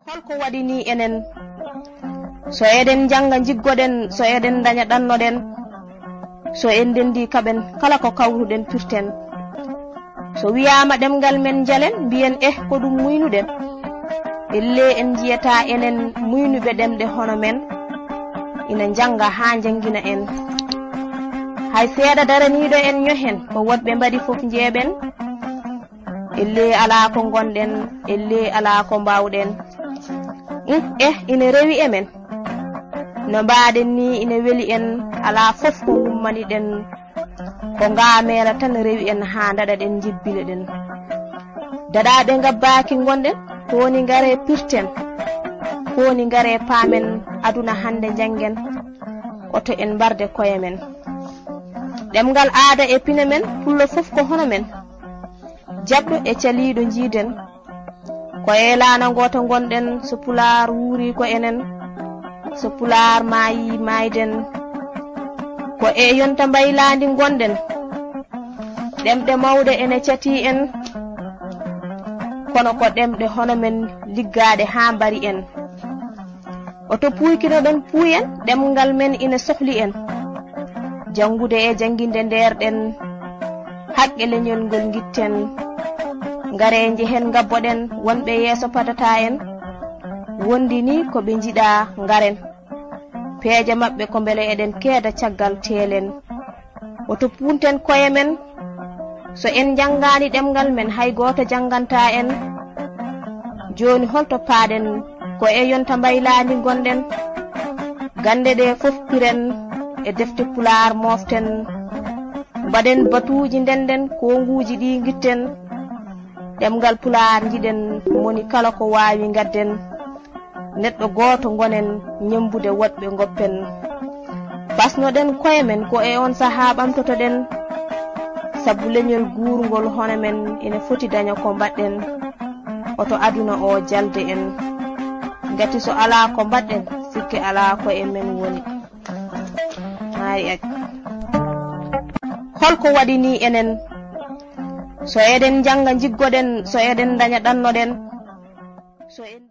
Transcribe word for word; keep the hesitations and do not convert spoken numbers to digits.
Holko waɗi ni enen? So eɗen njannga, njiggoɗen, so eɗen ndaña, ɗannoɗen, so en ndenndii, kaɓen kala ko kawruɗen, pirten. So wiyaama ɗemngal men, njalen, mbiyen, eh, ko ɗum muynuɗen? Ellee, en njiyataa enen muynuɓe ɗemɗe hono men ina njannga haa njanngina en. Hay seeɗa daraniiɗo en ñohen, ko woɗɓe mbaɗi fof njeeɓen. Ellee alaa ko ngonɗen, ellee alaa ko mbaawɗen. Um, eh, ina rewi e men. No mbaaɗen ni ina weli en, alaa fof ko ngummaniɗen, ko ngaameela tan rewi en haa ndaɗaɗen, njebbiloɗen. Daɗaaɓe ngabbaaki ngonɗen, ko woni ngaree pirten, ko woni ngaree paamen aduna hannde njanngen, oto en mbarde koye men. Ɗemngal, aada e pine men, pullo fof ko hono men. Jaɓɗo e caliiɗo njiiden. Ko e laana ngoota ngonɗen, so pulaar wuuri ko enen, so pulaar maayi maayden. Ko e yonta mbaylaandi ngonɗen. Ɗemɗe mawɗe ene catii en, kono ko ɗemɗe hono men liggaaɗe haa mbari en. Oto puuykinoɗen puuyen, ɗemngal men ina sohli en. Janngude e jannginde ndeerɗen, haqqe leñol ngol ngitten. Ngaree njehen ngabboɗen wonɓe yeeso padata en. Wondi ni ko ɓe njiɗaa ngaren. Peeje maɓɓe ko mbele eɗen keeda caggal teelen. Woto puunten koye men, so en njanngaani ɗemngal men, hay gooto janngantaa en. Jooni, holto paaɗen? Ko e yonta mbaylaandi ngonɗen. Gannde ɗe fof piren, e defte pulaar mooften. Mbaɗen batuuji, ndennden, koonguuji ɗi ngitten. Ɗemngal pulaar njiɗen, moni kala ko waawi ngadden. Neɗɗo gooto ngonen, ñemmbude woɗɓe ngoppen. Pasnoɗen koye men, ko e on sahaa ɓamtotoɗen. Sabu leñol guurngol hono men, ene foti daña ko mbaɗɗen. Oto aduna o jalde en. Ngati so alaa ko mbaɗɗen, sikke alaa ko e men woni. Maari ac. Holko waɗi ni enen? So eɗen njannga, njiggoɗen, so eɗen ndaña, ɗannoɗen. So en